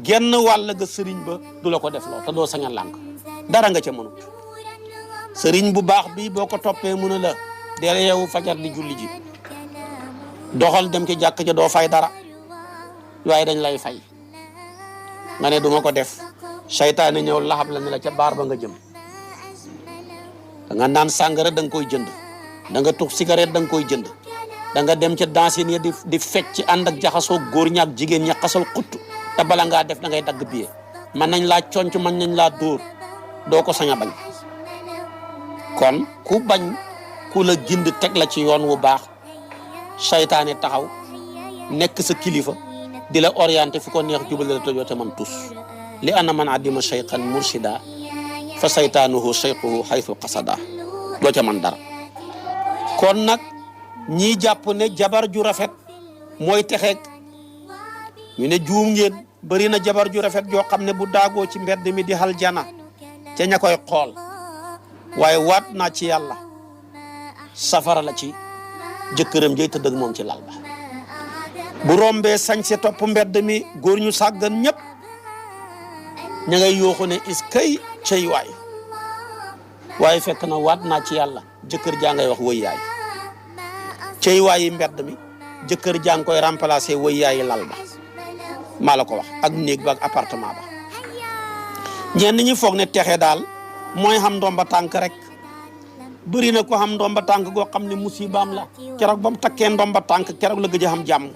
genn wàll ga sëriñ ba du la ko def loo te doo sañ a lànk dara nga ca mënut. sëriñ bu baax bi boo ko toppee mu ne la deel yeewu fajar di julli ji doxal dem ci jàkk ja doo fay dara waaye dañ lay fay nga ne duma ko def saytaane ñëw laxab la ne la ca baar ba nga jëm da nga naan sàngara da nga koy jënd da nga tux cigarette da nga koy jënd da nga dem ca dansin ya di fecc ànd ak jaxasoo góor ñaak jigéen ña xasal xutt te bala ngaa def da ngay dagg billet mën nañ laa conc mën nañ laa dóor doo ko sañ a bañ. kon ku bañ ku la gind teg la ci yoon wu baax saytaane taxaw nekk sa kilifa di la orienté fu ko neex jubale la tojoo te man tus li ana man addima cheykhan mursida fa saytaanuhu cheyquhu xaytu qasada doo ca man dara. kon nag ñii jàpp ne jabar ju rafet mooy texeeg ñu ne juum ngeen bëri na jabar ju rafet joo xam ne bu daagoo ci mbedd mi di xal jana ca ña koy xool waaye waat naa ci yàlla safara la ci jëkkëram jëy tëdd ak moom ci lal ba. bu rombee sañse topp mbedd mi góor ñu sàggan ñëpp ña ngay yooxu ne is kay cey waay waaye fekk na waat naa ci yàlla jëkkër jaa ngay wax wëy yaay cey waayi mbedd mi jëkkër jaa ngi koy remplacer wëy yaayi lal ba maa la ko wax ak néeg ba ak appartement ba. ñenn ñi foog ne texe daal mooy xam ndomba tànk rek bëri na ko xam ndomba tànk goo xam ne musibaam la keroog ba mu takkee ndomba tànk keroog la gëj a xam jàmm.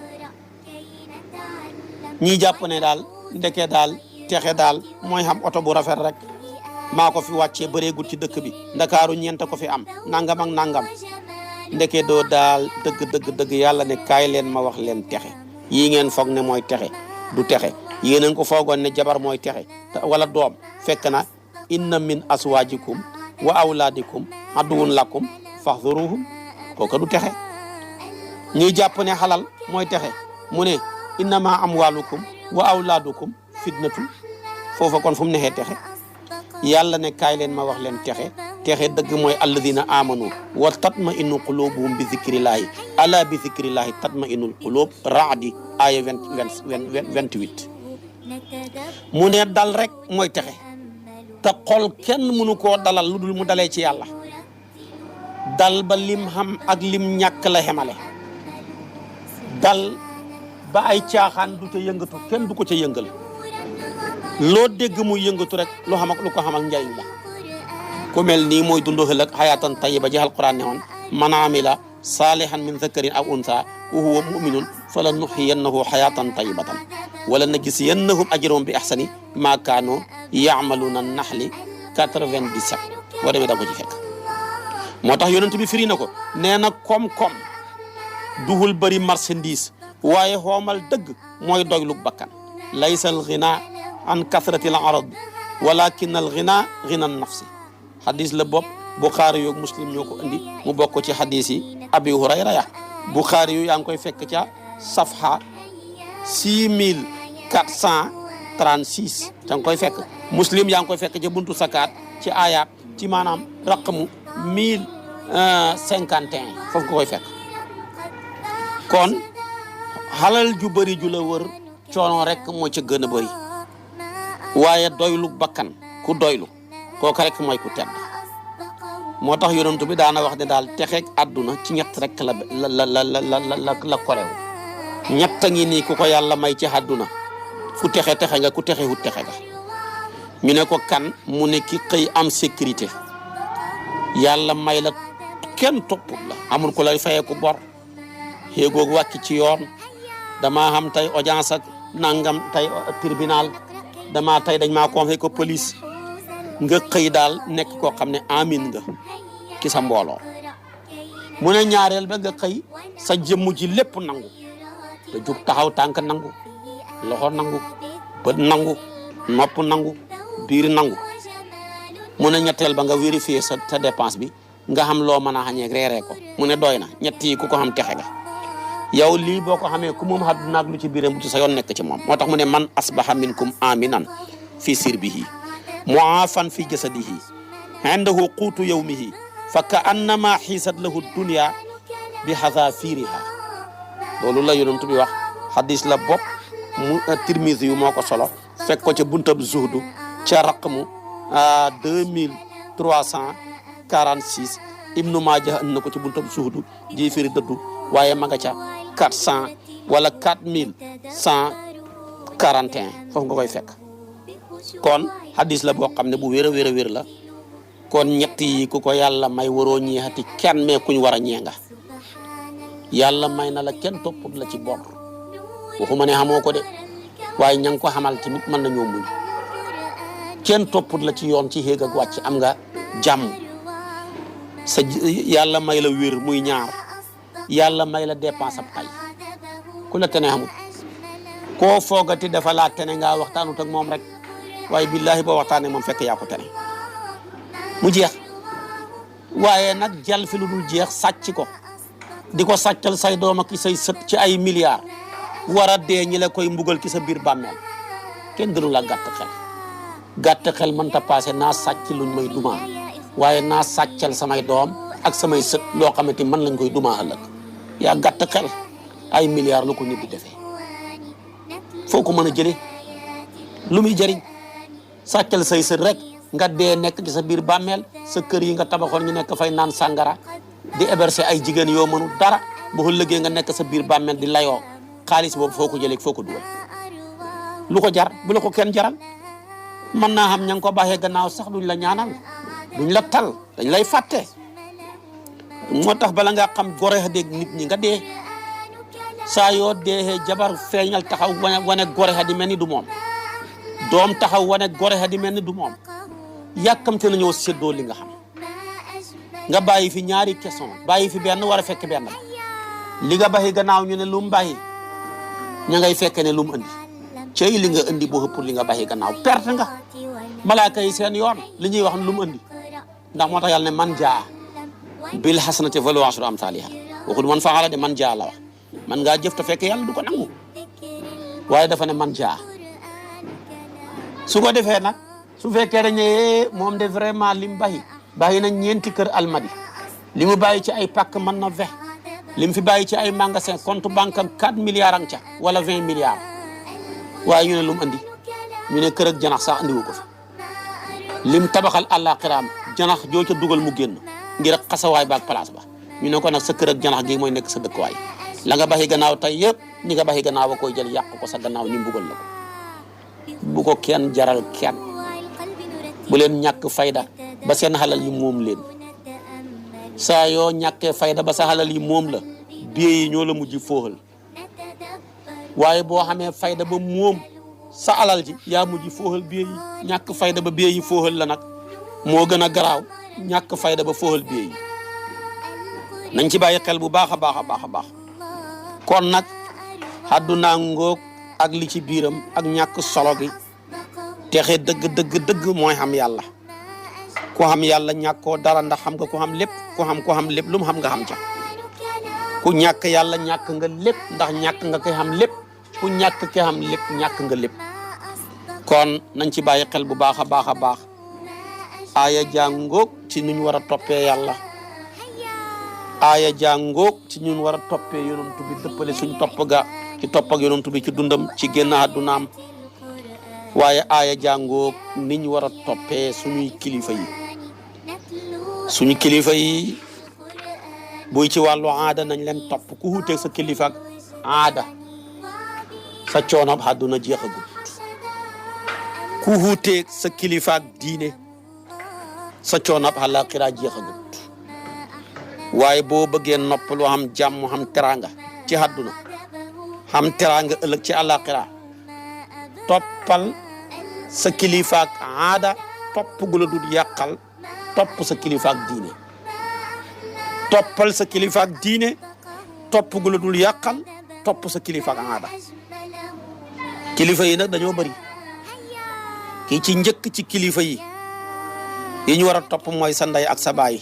ñii jàpp ne daal ndeke daal texe daal mooy xam oto bu rafet rek maa ko fi wàccee bëreegul ci dëkk bi ndakaaru ñeent ko fi am nangam ak nangam ndeke doo daal dëgg yàlla ne kaay leen ma wax leen texe yii ngeen foog ne mooy texe du texe yéen a ngi ko foogoon ne jabar mooy texe wala doom fekk na inna min aswaajikum wa awlaadikum aduwwun lakum faxduruhum kooka du texe. ñuy jàpp ne xalal mooy texe mu ne innama amwaalukum wa awlaadukum fitnatu foofa kon fu mu nexee texe yàlla ne kaay leen ma wax leen texe dëgg mooy alladina amanu wa tatma innu qulubuhum bi zikrillaahi ala bi zikrillaahi tatma innul qulub raadi aya 28 mu ne dal rek mooy texe te xol kenn mënu koo dalal lu dul mu dalee ci yàlla dal ba lim xam ak lim ñàkk la xemale dal ba ay caaxaan du ca yëngatu kenn du ko ca yëngal loo dégg muy yëngatu rek lu xam ak lu ko xamal njariñ la ku mel nii mooy dundu ëllëg xayaatan tayyiba ji alquran ne woon man amila salihan min zakarin aw unsa wa huwa muminun fala nuxiyannahu xayatan tayyibatan wala najziyannahum ajrahum bi ahsani ma kaanu yaamaluuna naxli 97 boo demee da ko ci fekk. moo tax yonent bi firi na ko nee na koom-koom duhul bëri marchandise waaye xoomal dëgg mooy doylu bakkan laysa al ghina an kasrati al arad walakin al ghina ghina an nafsi xadis la bopp Buxaari yoog Muslim ñoo ko indi mu bokk ci xadis yi Abi Hurayra ya Buxaari yu yaa ngi koy fekk ca safha 6436 da nga koy fekk Muslim yaa ngi koy fekk ca buntu sakaat ci ayaat ci maanaam raqmu 1051 foofu nga koy fekk. kon xalal ju bëri ju la wër coono rek moo ca gën a bëri waaye doylu bakkan ku doylu kooku rek mooy ku tedd. moo tax yonent bi daana wax ne daal texeeg àdduna ci ñett rek la korew ñett ngi nii ku ko yàlla may ci àdduna ku texe nga ku texe wut texe nga. ñu ne ko kan mu ne ki xëy am sécurité yàlla may la kenn toppul la amul ko lay fayee ku bor xéegoog wàcc ci yoon damaa xam tey audience ak nangam tey tribunal damaa tey dañ maa convoqué ko police nga xëy daal nekk koo xam ne amin nga ki sa mbooloo. mu ne ñaareel ba nga xëy sa jëmm ji lépp nangu te jug taxaw tànk nangu loxo nangu bët nangu nopp nangu biir nangu. mu ne ñetteel ba nga vérifier sa dépense bi nga xam loo mën a xañeeg reeree ko mu ne doy na ñett yi ku ko xam texe nga yow lii boo ko xamee ku moom àdduna ak lu ci biiram bu ci sa yoon nekk ci moom moo tax mu ne man asbaha minkum aminan fi sirbihi muafan fi jasadihi indahu quutu yawmihi fa ka annama xiisat lahu dunya bi xazaafiriha loolu la yonent bi wax xadis la bopp mu Tirmisi yu moo ko solo fekk ko ca buntab zuhdu ca raqmu 2346 Ibnu Maaja andi na ko ci buntab zuhdu ji firi dëddu waaye ma nga ca 400 wala 4141 foofu nga koy fekk kon xadis la boo xam ne bu wér a wér a wér la kon ñett yi ku ko yàlla may waroo ñeexati kenn mais kuñ war a ñee nga yàlla may na la kenn topput la ci bor waxuma ne xamoo ko de waaye ña nga ko xamal tamit mën nañoo muñ kenn topput la ci yoon ci xéeg ak wàcc am nga jàmm sa yàlla may la wér muy ñaar yàlla may la dépense ab tay ku la tene xamut koo foogati dafa laa tene ngaa waxtaanut ak moom rek waaye billahi boo waxtaanee moom fekk yaa ko tene mu jeex waaye nag jal fi lu dul jeex sàcc ko di ko sàccal say doom ak say sët ci ay milliards war a dee ñi la koy mbugal ci sa biir bàmmeel kenn gënu la gàtt xel mënta passé naa sàcc luñ may dumaa waaye naa sàccal samay doom ak samay sët loo xamante man lañ koy dumaa ëllëg yaa gàtt xel ay milliards lu ko nit di defee foo ko mën a jëlee lu muy jëriñ sàccal say sët rek nga dee nekk ci sa biir bàmmeel sa kër yi nga tabaxoon ñu nekk fay naan sàngara di héberger ay jigéen yoo mënu dara bu ëllëgee nga nekk sa biir bàmmeel di layoo xaalis boobu foo ko jëlee foo ko dugal lu ko jar bu la ko kenn jaral mën naa xam ña ngi ko baaxee gannaaw sax duñ la ñaanal duñ la tal dañ lay fàtte moo tax bala nga xam gore dégg nit ñi nga dee saa yoo dee jabar feeñal taxaw wane gore di mel ni du moom doom taxaw wane gore di mel ni du moom yàkkamte na ñëw séddoo li nga xam nga bàyyi fi ñaari question bàyyi fi benn war a fekk benn ba li nga baxi gannaaw ñu ne lu mu bàyyi ña ngay fekk ne lu mu andi cey li nga andi boo ëpp li nga baxi gannaaw perte nga malaaka yi seen yoon li ñuy wax lu mu andi ndax moo tax yàlla ne man jaa bil hasanati falahu ashru amthaliha waxul man faala de man jaa la wax man ngaa jëf te fekk yàlla du ko nangu waaye dafa ne man jaa su ko defee nag su fekkee dañ ne moom de vraiment li mu bàyyi na ñeenti kër almadi li mu bàyyi ci ay pàkk mën na 20 li mu fi bàyyi ci ay magasin compte banque am 4 milliards ang ca wala 20 milliards waaye ñu ne lu mu andi ñu ne kër ak janax sax andiwu ko fi lim tabaxal àllaaxiraam janax joo ca dugal mu génn ngir xasawaay baak place ba ñu ne ko nag sa kër ak janax gi mooy nekk sa dëkkuwaay la nga baxi gannaaw tey yëpp ñi nga baxi gannaaw ba koy jël yàq ko sa gannaaw ñu mbugal la ko bu ko kenn jaral kenn bu leen ñàkk fayda ba seen xalal yi moom leen saa yoo ñàkkee fayda ba sa xalal yi moom la biye yi ñoo la mujj fooxal waaye boo xamee fayda ba moom sa alal ji yaa mujj fooxal biye yi ñàkk fayda ba biye yi fooxal la nag moo gën a garaaw ñàkk fayda ba fooxal biye yi nañ ci bàyyi xel bu baax a baax a baax a baax kon nag àdduna ngoog ak li ci biiram ak ñàkk solo gi texe dëgg mooy xam yàlla ku xam yàlla ñàkkoo dara ndax xam nga ku xam lépp ku xam lépp lu mu xam nga xam ca ku ñàkk yàlla ñàkk nga lépp ndax ñàkk nga koy xam lépp ku ñàkk ki xam lépp ñàkk nga lépp kon nañ ci bàyyi xel bu baax a baax a baax aaya jàngoog ci nuñ war a toppee yàlla aaya jàngoog ci ñun war a toppee yonent bi dëppale suñ topp ga ci topp ak yonent bi ci dundam ci génn àddunaam waaye aaya jàngoog niñ war a toppee suñuy kilifa yi buy ci wàllu aada nañ leen topp ku xuuteeg sa kilifa ak aada sa coonob àdduna jeexagut ku xuuteeg sa kilifa ak diine sa coonob àllaaxira jeexagut waaye boo bëggee noppalu xam jàmm xam teraanga ci àdduna xam teraanga ëllëg ci àllaaxira toppal sa kilifa ak aada topp gu la dul yàqal topp sa kilifa ak diine toppal sa kilifa ak diine topp gu la dul yàqal topp sa kilifa ak aada kilifa yi nag dañoo bari ki ci njëkk ci kilifa yi ñu war a topp mooy sa ndey ak sa baay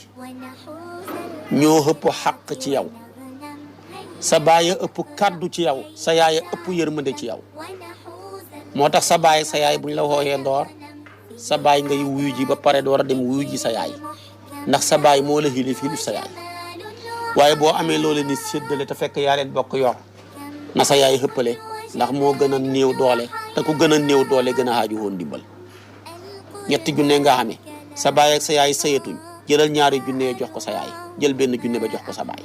ñoo ëpp xàq ci yow sa baay ëpp kàddu ci yow sa yaay ëpp yërmande ci yow moo tax sa baay sa yaay buñ la wooyee ndoor sa baay ngay wuyu ji ba pare door a dem wuyu ji sa yaay ndax sa baay moo la xilif sa yaay waaye boo amee loo leen di séddale te fekk yaa leen bokk yor na sa yaay xëppale ndax moo gën a néew doole te ku gën a néew doole gën a xaaju woon dimbal ñetti junne nga xamee sa baay ak sa yaay sëyatuñ jëlal ñaari junne jox ko sa yaay jël benn junne ba jox ko sa baay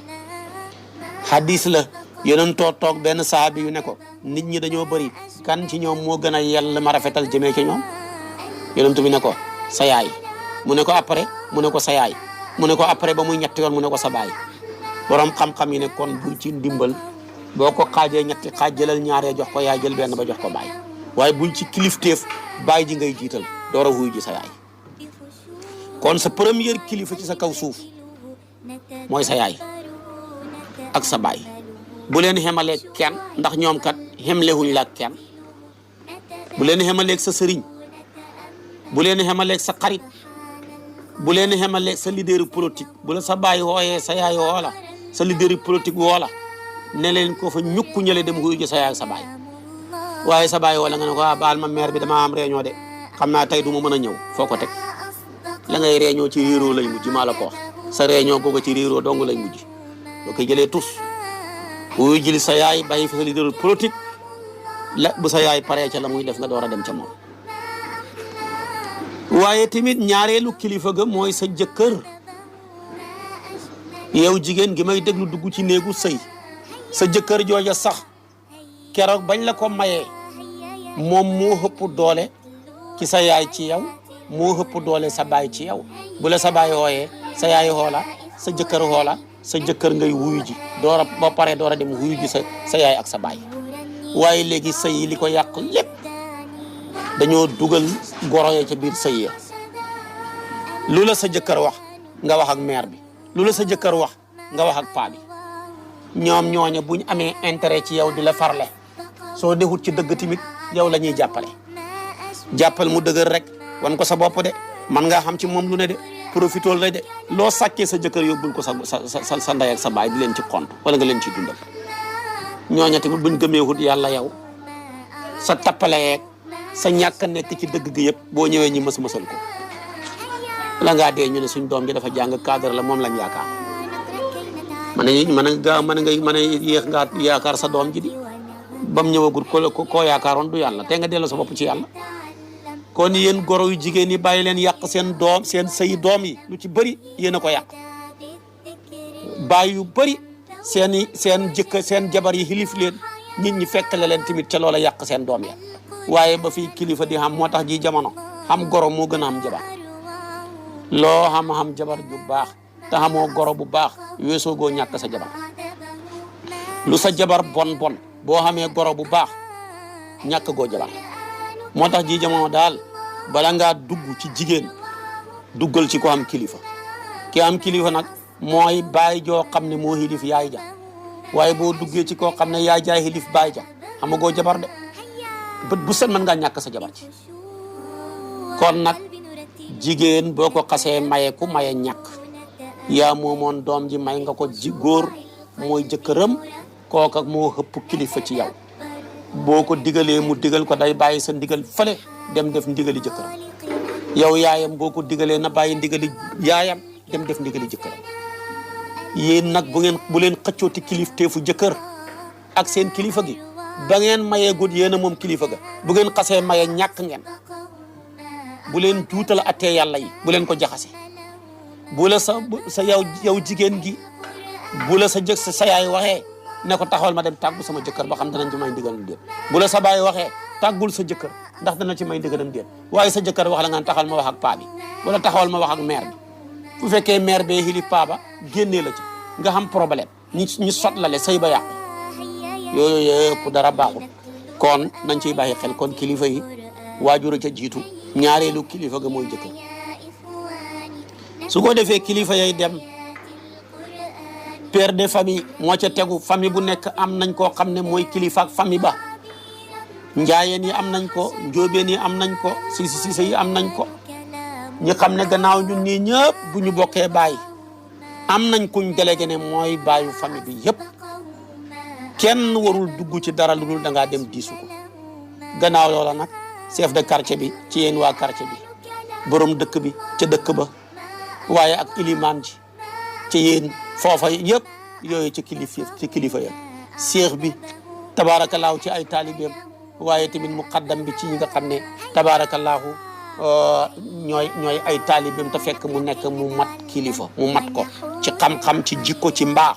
hadis la yonentoo toog benn saabi yu ne ko nit ñi dañoo bëri kan ci ñoom moo gën a yell ma rafetal jëmee ci ñoom yonentu bi ne ko sa yaay mu ne ko après mu ne ko sa yaay mu ne ko après ba muy ñetti yoon mu ne ko sa baay borom xam-xam yi ne kon bu ci ndimbal boo ko xaajee ñetti xaaj jëlal ñaaree jox ko yaay jël benn ba jox ko baay waaye bul ci kilifteef baay ji ngay jiital door a wuy ji sa yaay kon sa première kilifa ci sa kaw suuf mooy sa yaay ak sa baay bu leen xemalee kenn ndax ñoom kat xemlewuñ la kenn bu leen xemaleeg sa sëriñ bu leen xemaleeg sa xarit bu leen xemaleeg sa leader politique bu la sa baay wooyee sa yaay woola sa leader politique woola ne leen ko fa ñukku ñële dem wuyu ji sa yaay ak sa baay waaye sa baay woola nga ne ko baal ma maire bi dama am réunion de xam naa tey du ma mën a ñëw foo ko teg la ngay réunion ci réeroo lay mujj maa la ko wax sa réunion googu ci réeroo dong lay mujj boo koy jëlee tus wuyu ji sa yaay bàyyi fi sa leader politique la bu sa yaay paree ca la muy def nga door a dem ca moom waaye tamit ñaareelu kilifa ga mooy sa jëkkër yow jigéen gi may déglu dugg ci néegu sëy sa jëkkër jooja sax keroog bañ la ko mayee moom moo ëpp doole ci sa yaay ci yow moo ëpp doole sa baay ci yow bu la sa baay wooyee sa yaay xoola sa jëkkër xoola sa jëkkër ngay wuyu ji door a ba pare door a dem wuyu ji sa yaay ak sa baay waaye léegi sëy yi li ko yàq lépp dañoo dugal goro ya ca biir sëy ya lu la sa jëkkër wax nga wax ak mère bi lu la sa jëkkër wax nga wax ak paa bi ñoom ñooña buñ amee intérêt ci yow di la farle soo defut ci dëgg tamit yow la ñuy jàppal mu dëgër rek wan ko sa bopp de man ngaa xam ci moom lu ne de profitool lay de loo sàkkee sa jëkkër yóbbul ko sa ndey ak sa baay di leen ci compte wala nga leen ci dundal ñooña tamit buñ gëmeewut yàlla yow sa tappaleyeeg sa ñàkk nekk ci dëgg gi yëpp boo ñëwee ñi mësal ko la ngaa dee ñu ne suñ doom ji dafa jàng cadre la moom lañ yaakaar mën a yéex ngaa yaakaar sa doom ji di bam ñëwagul koo yaakaaroon du yàlla te nga delloo sa bopp ci yàlla kon yéen goro yu jigéen yi bàyyi leen yàq seen doom seen sëy doom yi lu ci bëri yéen a ko yàq bàyyi yu bëri seen jëkkër seen jabar yi xilif leen nit ñi fekkale leen tamit ca loola yàq seen doom ya waaye ba fii kilifa di xam moo tax ji jamono xam goro moo gën a am jabar loo xam jabar ju baax te xamoo goro bu baax weesoo goo ñàkk sa jabar lu sa jabar bon boo xamee goro bu baax ñàkk goo jabar moo tax ji jamono daal bala ngaa dugg ci jigéen duggal ci ko am kilifa ki am kilifa nag mooy baay joo xam ne moo xilif yaay ja waaye boo duggee ci koo xam ne yaay jaay xilif baay ja xamagoo jabar de bët bu set mën ngaa ñàkk sa jabar ci kon nag jigéen boo ko xasee maye ku maye ñàkk yaa moomoon doom ji may nga ko ji góor mooy jëkkëram kooka moo ëpp kilifa ci yow boo ko digalee mu digal ko day bàyyi sa ndigal fële dem def ndigali jëkkëram yow yaayam boo ko digalee na bàyyi ndigali yaayam dem def ndigali jëkkëram yéen nag bu leen xëccooti kilifteefu jëkkër ak seen kilifa gi ba ngeen mayee gut yéen a moom kilifa ga bu ngeen xasee maye ñàkk ngeen bu leen juutal attee yàlla yi bu leen ko jaxase bu la sa yow jigéen gi bu la sa yaay waxee ne ko taxawal ma dem tàggu sama jëkkër ba xam danañ ci may ndigalam déet bu la sa baay waxee tàggul sa jëkkër ndax dana ci may ndigalam déet waaye sa jëkkër wax la nga taxawal ma wax ak paa bi wala taxawal ma wax ak mère bi bu fekkee mère bee xili paa ba génnee la ci nga xam problème ñu sot la le sëy ba yàqu yooyu yëpp dara baaxul kon nañ ciy bàyyi xel kon kilifa yi waajur a ca jiitu ñaareelu kilifa ga mooy jëkkër su ko defee kilifa yay dem père de famille moo ca tegu famille bu nekk am nañ koo xam ne mooy kilifa ak famille ba njaayeen yi am nañ ko njóobeen yi am nañ ko siise yi am nañ ko ñi xam ne gannaaw ñun ñii ñëpp bu ñu bokkee baay am nañ kuñ délégué ne mooy baayu famille bi yëpp kenn warul dugg ci dara lu dul da ngaa dem diisu ko gannaaw loola nag chef de quartier bi ci yéen waa quartier bi borom dëkk bi ca dëkk ba waaye ak ilimaan ji ci yéen foofa yëpp yooyu ci kilifa ya seex bi tabaarakallaahu ci ay taalibeem waaye tamit muqaddam bi ci ñi nga xam ne tabaarakallaahu ñooy ay taalibeem te fekk mu nekk mu mat kilifa mu mat ko ci xam-xam ci jikko ci mbaax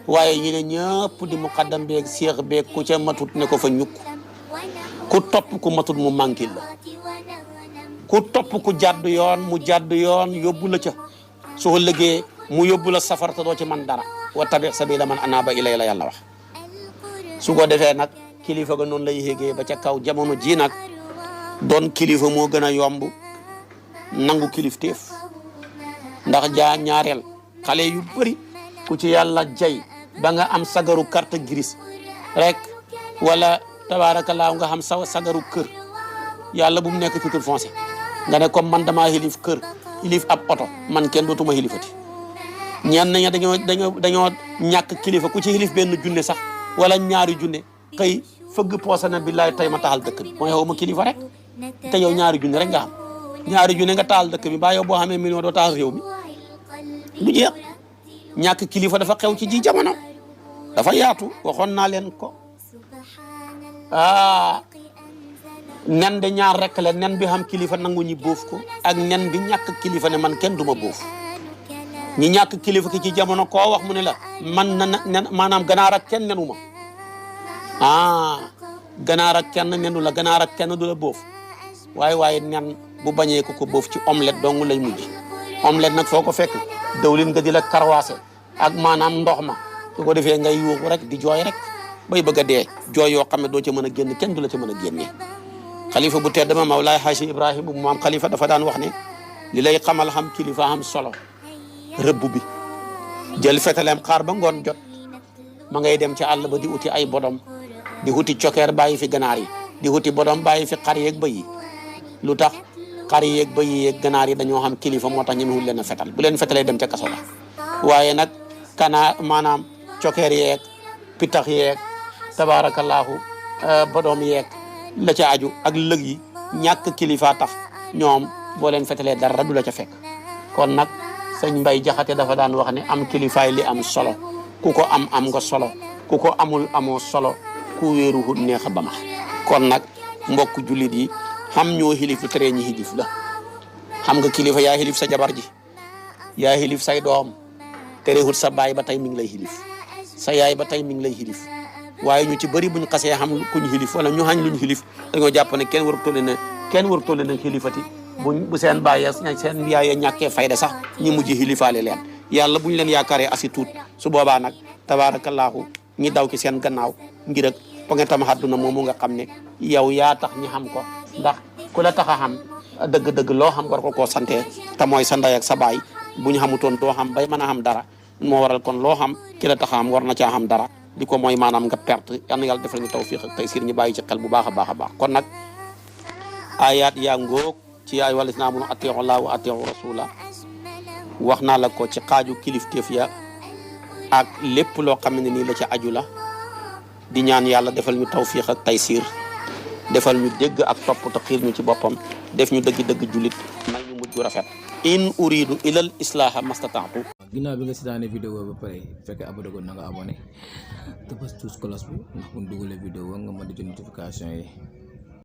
waaye ñu ne ñëpp di muqaddam beeg seex beeg ku ca matut ne ko fa ñukk ku topp ku matut mu manquil la ku topp ku jàdd yoon mu jàdd yoon yóbbu la ca soo lëggee mu yóbbu la safar te doo ci man dara wa tabi sabila man anaaba ilay la yàlla wax su ko defee nag kilifa ga noonu lay yéegee ba ca kaw jamono ji nag doon kilifa moo gën a yomb nangu kilifteef ndax ñaareel xale yu bëri ku ci yàlla jay ba nga am sagaru carte grise rek wala tabaarakallaa nga xam sagaru kër yàlla bu mu nekk titre foncier nga ne comme man damaa xilif kër xilif ab oto man kenn dootuma xilifati ñenn ña dañoo ñàkk kilifa ku ci xilif benn junne sax wala ñaari junne xëy fëgg poosana billaay tey ma taxal dëkk bi mooy xaw ma kilifa rek te yow ñaari junne rek nga xam ñaari junne nga taxal dëkk bi mbaa yow boo xamee million doo taxal réew mi lu jeex ñàkk kilifa dafa xew ci ji jamono dafa yaatu waxoon naa leen ko nen de ñaar rek la nen bi xam kilifa nangu ñi bóof ko ak nen bi ñàkk kilifa ne man kenn duma bóof ñi ñàkk kilifa ki ci jamono koo wax mu ne la man na maanaam ganaar ak kenn nenu ma ganaar ak kenn nenu la ganaar ak kenn du la bóof waaye nen bu bañee ko bóof ci omelette dong lay mujj omelette nag foo ko fekk dawlin nga di la karwaase ak maanaam ndox ma su ko defee ngay yuuxu rek di jooy rek bay bëgg a dee jooy yoo xam ne doo ca mën a génn kenn du la ca mën a génne xalifa bu tedd ma Mawlaay Haaji Ibrahima bu maam xalifa dafa daan wax ne li lay xamal xam kilifa xam solo rëbb bi jël fetaleem xaar ba ngoon jot ma ngay dem ci àll ba di uti ay bodom di uti cokeer bàyyi fi ganaar yi di uti bodom bàyyi fi xar yeeg bëy yi lu tax xar yeeg bëy yeeg ganaar yi dañoo xam kilifa moo tax ñemewul leen a fetal bu leen fetalee dem ca kaso la waaye nag maanaam cokeer yeeg pitax yeeg tabaarakallaahu bodom yeeg la ca aju ak lëg yi ñàkk kilifa tax ñoom boo leen fetalee dara du la ca fekk kon nag sëñ Mbay Jaxate dafa daan wax ne am kilifaay li am solo ku ko am nga solo ku ko amul amoo solo ku wéeru hut neex a ba ma kon nag mbokk jullit yi xam ñoo xilif lu tere ñi xilif la xam nga kilifa yaa xilif sa jabar ji yaa xilif say doom terewut sa baay ba tey mi ngi lay xilif sa yaay ba tey mi ngi lay xilif waaye ñu ci bëri buñ xasee xam kuñ xilif wala ñu xañ luñ xilif dañoo jàpp ne kenn war tolle na xilifati bu seen baay seen yaay ñàkkee fayda sax ñi mujj xilifaale leen yàlla buñ leen yaakaaree asi tuut su boobaa nag tabaarakallaahu ñi daw ci seen gannaaw ngir ak pongetam àdduna moomu nga xam ne yow yaa tax ñi xam ko ndax ku la tax a xam dëgg-dëgg loo xam war ko koo sante te mooy sa ndey ak sa baay bu ñu xamutoon doo xam bay mën a xam dara moo waral kon loo xam ki la tax a xam war na caa xam dara di ko mooy maanaam nga perte yal na yàlla defal ñu tawfiq ak taysiir ñu bàyyi ci xel bu baax a baax a baax kon nag ayaat yaa ngóog ci yaay wala naa mun atiiu llaaha wa atiiu rasuula wax naa la ko ci xaaju kilifteef ya ak lépp loo xam ne nii la ci aju la di ñaan yàlla defal ñu tawfiq ak taysiir defal ñu dégg ak topp te xiir ñu ci boppam def ñu dëgg-dëgg jullit may ñu mujj rafet in uridu ilal islaaha mastataatu. ginnaaw bi nga seetaane vidéo ba pare fekkee abonné ko na nga abonné te bës tous cloche bi ndax bu ñu dugalee vidéo nga mën di jot notification yi